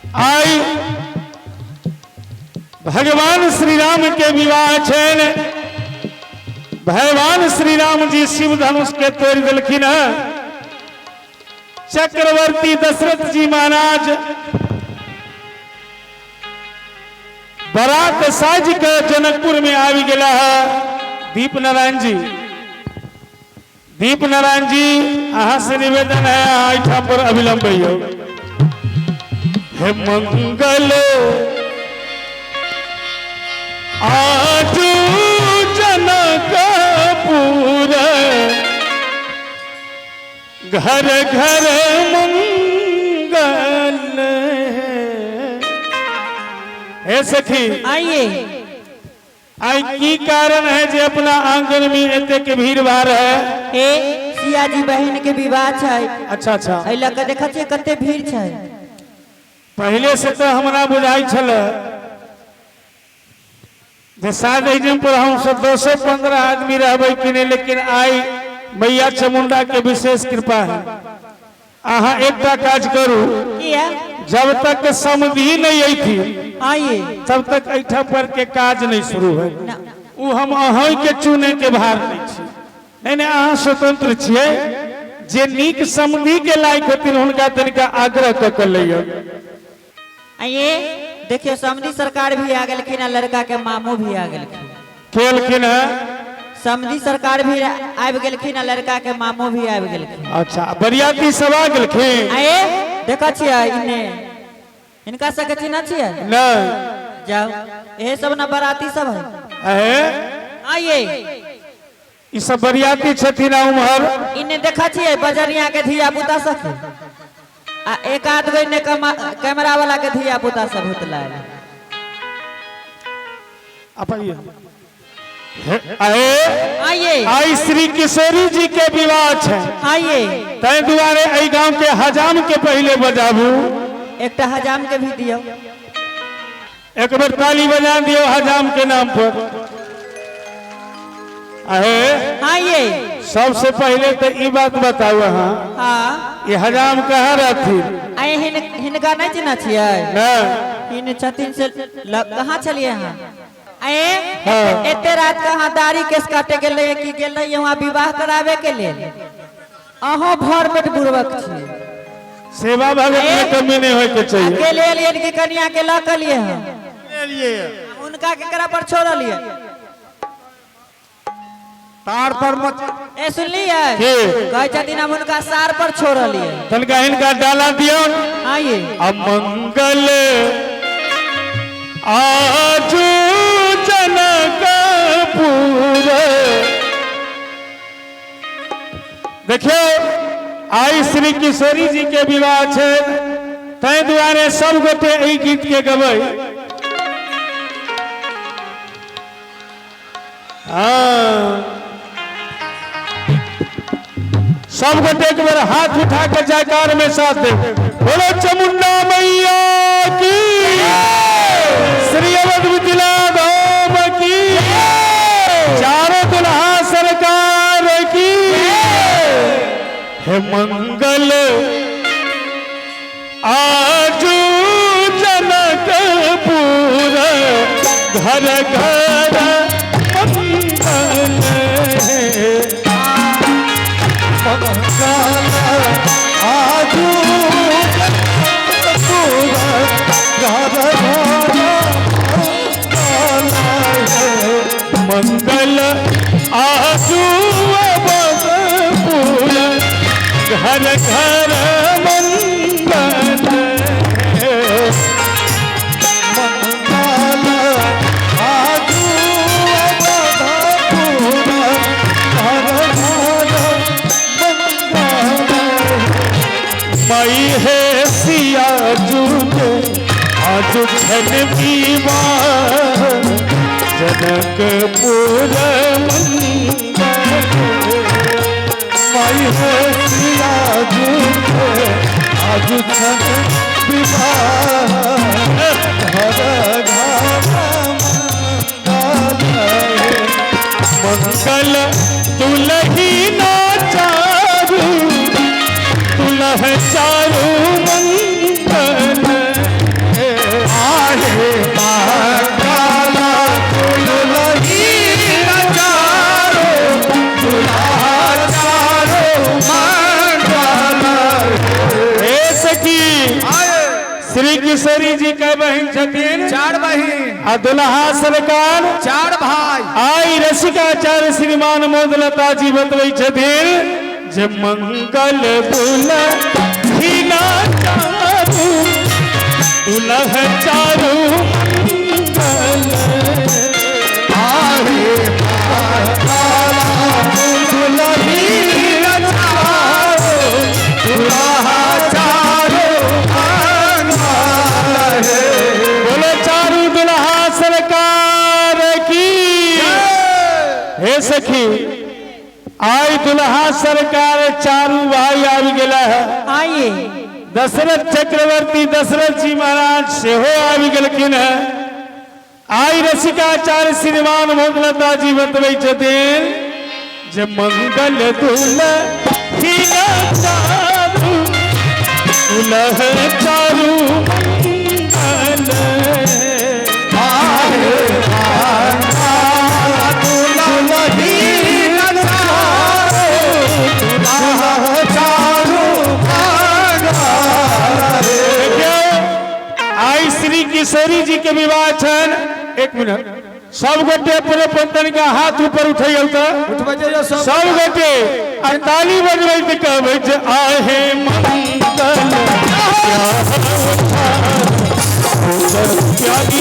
आइ भगवान श्री राम के विवाह छनि। भगवान श्री राम जी शिव धनुष के तोड़ि देलखिन हँ। चक्रवर्ती दशरथ जी महाराज बारात साज के जनकपुर में आबि गेला है। दीप नारायण जी, दीप नारायण जी, अहाँ से निवेदन है, अहाँ एहिठाम पर अविलंब अइयौ। हे मंगल आज जनकपुर घर घर मंगल। हे सखी, आइए। आई की कारण है जे अपना आंगन में एतेक भीड़ भाड़ है? हे सिया जी बहन के विवाह छै। अच्छा अच्छा। एहि लऽ कऽ देखै छियै कते भीड़ छै। पहले से तो हमरा बुझाइ छल जे शायद एहि पर हम सब 10-15 आदमी रहबै कि नहि, लेकिन आई मैया चामुंडा के विशेष कृपा है। अहाँ एकटा काज करू। किया? जब तक समधि नहीं अथी आइए। तब तक एहिठाम पर के काज नहीं शुरू है। ना। ओ हम अहीं के चुने के भार नहीं छी। नहीं नहीं, अहाँ स्वतंत्र छियै। जे नीक समधि के लायक होथिन हुनका तनिका आग्रह कऽ के लैयौ। आइए, देखियो समधी सरकार भी आ गेलखिन आ लड़का के मामो भी आ गेलखिन। केलखिन है? समधी सरकार भी आबि गेलखिन आ लड़का के मामो भी आबि गेलखिन। अच्छा, बरियाती सब आ गेलखिन? आइए, देखै छियै इन्ने हिनका सबके चिन्है छियै? नहीं। जाओ, इहे सब ना बराती सब है। अहे। आइए। ई सब बरियाती छथिन आ उम्हर इन्ने देखै छियै बजरिया के धिया पुता सब आ एक आध गो इन्ने कैमरा वाला के धिया पुता सब होतला। अपन अहे। आइए। आई श्री किशोरी जी के विवाह छै। आइए। ताहि दुआरे एहि गांव के हजाम के पहिले बजाबू। एकटा हजाम के भी दियौ। एक बेर ताली बजा दियौ हजाम के नाम पर। अहे। आइए। सबसे पहले तो ई बात बताऊ अहाँ। हाँ। ई हजाम कहाँ रहथिन? आइ हिनका नहीं चिन्है छियै? नहीं। हिन छथिन से कहाँ छलियै अहाँ? आए। हाँ। एते रात के अहाँ दाढ़ी केस काटे गेल रहियै कि गेल रहियै वहाँ विवाह करावे के लेल? अहाँ भर पेट बुड़बक छियै। सेवा भगत में कमी नहीं होय के चाहिए। अकेले एलियै कि कनिया के लऽ के एलियै हँ? एलियै। हुनका केकरा पर छोड़लियै? तार पर मत। ए सुनलियै? की? कहै छथिन हम हुनका सार पर छोड़लियै। तनिका हिनका डाला दियौ। आइए। अमंगल आजू जनकपुर। देखियौ, आई श्री किशोरी जी के विवाह छै, ताहि दुआरे सब गोटे एहि गीत के गबै। हाँ, सब गोटे एक बेर हाथ उठा के जयकार में साथ दे। बोलो चामुंडा मैया की, श्री अवध मिथिला धाम की, चारों दुल्हा सरकार की। हे मंगल आजू जनकपुर घर घर मंगल। मंगल आजू जनकपुर घर घर मंगल आजू अवधपुर घर घर मंगल। मंगल आजू अवधपुर घर घर मंगल। मई है सिया जुगे आज छन विवाह जनकपुर मंगल। माई है सिया जुगे आज छन विवाह घर घर मंगल। मंगल दुलही ना चारू दुलह चारू मंगल। श्री किशोरी जी के बहिन छथिन? 4 बहिन। आ दुल्हा सरकार 4 भाई। आई रसिकाचार्य श्रीमान मोदलता जी बतबै छथिन जे मंगल दुल्हिना चारू दुल्ह चारू मंगल। आहे दुल्हिन चारो दुल्हा चारो मंगल हे। बोलो चारू दुल्हा सरकार की। हे सखी, आई दुल्हा सरकार चारू भाई आबि गेला है। आइए। दशरथ चक्रवर्ती दशरथ जी महाराज सेहो आबि गेलखिन है। आई रसिकाचार्य श्रीमान मोदलता जी बतबै छथिन जे मंगल दुल्हिना चारू दुल्ह चारू मंगल। आहे दुल्हिन चारो दुल्हा चारो मंगल हे। देखियौ, आई श्री किशोरी जी के विवाह छनि। एक मिनट, सब गोटे अपने अपन तनिका हाथ ऊपर उठैयौ तऽ उठबै जइयौ सब। सब गोटे आ ताली बजबैत कहबै जे आहे मंगल प्यारी।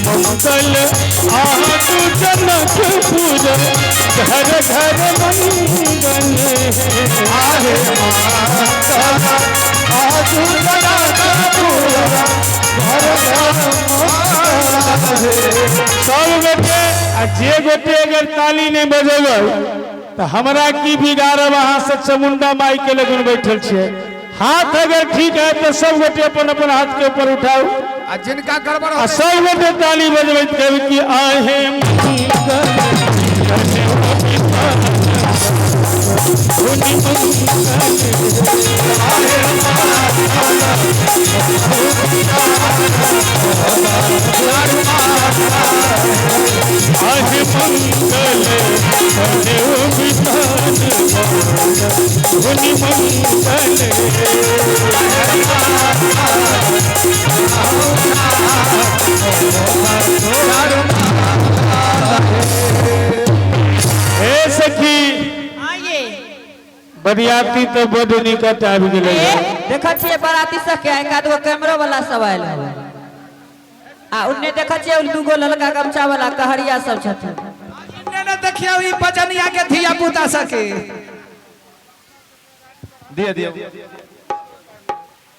मंगल आदु जनकपुर घर घर मंगल। आहे मंगल आजु जनकपुर घर घर मंगल हे। सब गोटे आ जे गोटे अगर ताली नहीं बजेबै तो हमरा की बिगाड़ब? अहाँ से चामुंडा माई के लगन बैठल छियै। हाथ अगर ठीक है तो सब गोटे अपन अपन हाथ के ऊपर उठाओ आ जिनका गड़बड़ आ होतै सब गोटे ताली बजबैत कहबै कि आहे मंगल आहे मंगल धुनि मंगल। हे सखी, आइए। बरियाती तो बड निकट आबि गेलै। देखै छियै बराती सबके एक आध गो कैमरो वाला सब आयल है आ उन्ने देखै छियै दूगो ललका गमछा वाला कहरिया सब छथिन। इन्ने ने देखियौ ई बजनिया के धिया पुता सबके। दिया दिया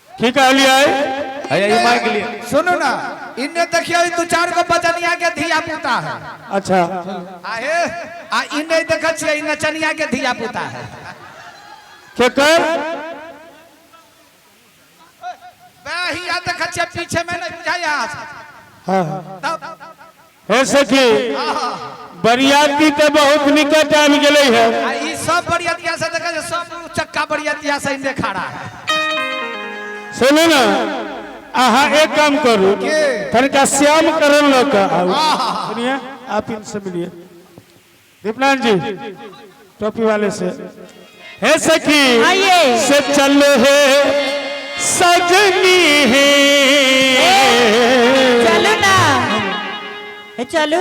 की कहलियै? है ये माइक लिए। सुनू ना, इन्ने देखियौ ई 2-4 गो बजनिया के धिया पुता है। अच्छा। आहे आ इन्ने देखै छियै ई नचनिया के धिया पुता है। केकर? हिया देखै छियै पीछे में नहीं बुझाइया। हाँ। तब हे सखी, बरियाती तो बहुत निकट आबि गेलै है। आ ई सब बरियतिया से देखै छियै सब चक्का बरियतिया से इन्ने खड़ा है। सुनू ना, अहाँ एक काम करू, तनिका श्याम करण लऽ कऽ आउ। सुनिए, आप इनसे मिलिए। दीपनाथ जी टोपी वाले से। हे सखी, आइए। से चलो हे सजनी है। चलू ना, हे चलू।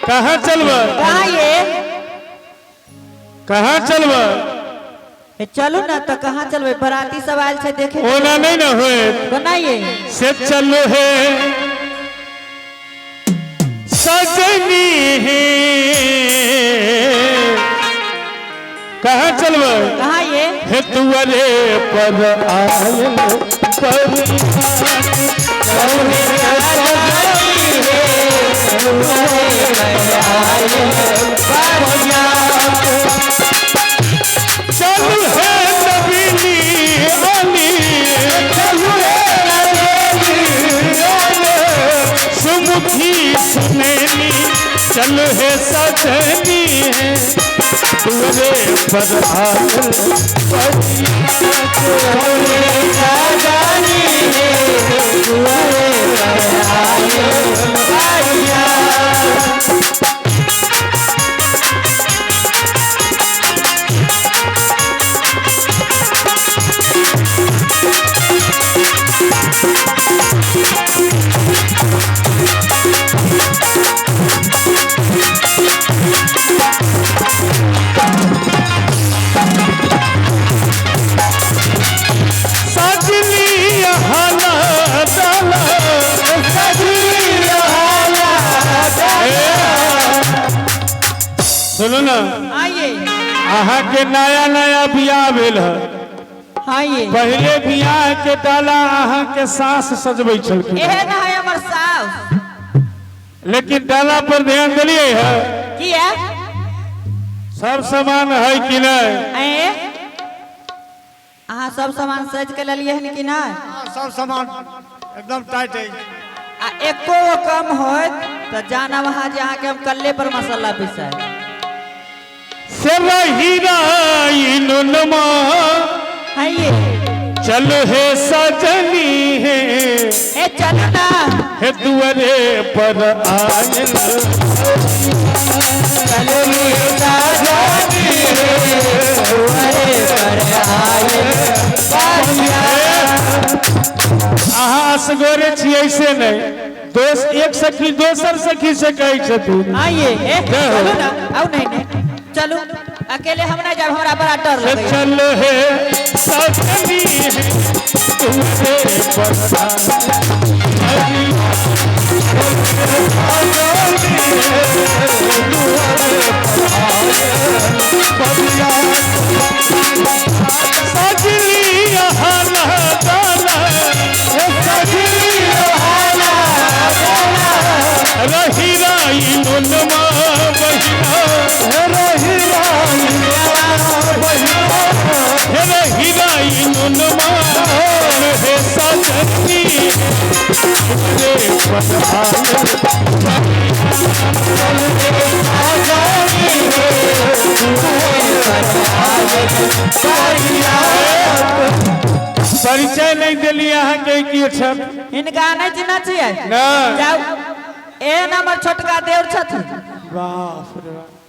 कहाँ चलबै? कहाँ ये? कहाँ चलबै? हे चलू ना तो कहाँ चलबै? बराती सब आयल छै देखे। ओना नहीं ना होए। बनाइए। से चलो हे सजनी है। कहाँ चलबै? कहाँ ये? हे दुआरे पर आयल चल हे नबीली अली, चल हे नबीली अली, सुमुखी सुनैनी, चल हे सजनी है, दुआरे पर आयल सजनी है, दुआरे पर आयल। सुनू ने। आइए। अहाँ के नया नया बियाह भेल है। आइए। पहले बियाह के डाला अहाँ के सास सजबै छलखिन। एहे ना है हमर सास। लेकिन डाला पर ध्यान देलिए है? किया? सब सामान है कि नहीं? ए, अहाँ सब सामान सज के लेलिए हन कि नहीं? हाँ, सब सामान एकदम टाइट है। आ एको गो कम होत तो जानब अहाँ जे अहाँके हम कल्ले पर मसाला पिसाय। से रही राई नुनमा। आइए। चल हे सजनी है। ए, चलू ना। हे दुआरे पर आयल। चलू सजनी दुआरे पर आयल। अहाँ असगरे छियै से नहीं, दोस्त एक सखी दोसर सखी से कहै छथिन। आइए, ए, जय हो। चलू ना, आउ। नहीं नहीं, चलू, अकेले हम नहीं जाब, हमरा बड़ा डर से लगैया। चल हे सजनी है दुआरे पर आयल। सजली हाला डाला, हे सजली हाला रही राई नुनमा बहिना, हे रही राई बहिना, हे रही राई नुनमा, हे सजनी रे पर आयल। परिचय नहीं दिली अहाँ के की छथि? हिनका नहि चिन्है छियै? नहि। जाउ, ए नंबर छोटका देवर छथिन। बाप रे बाप।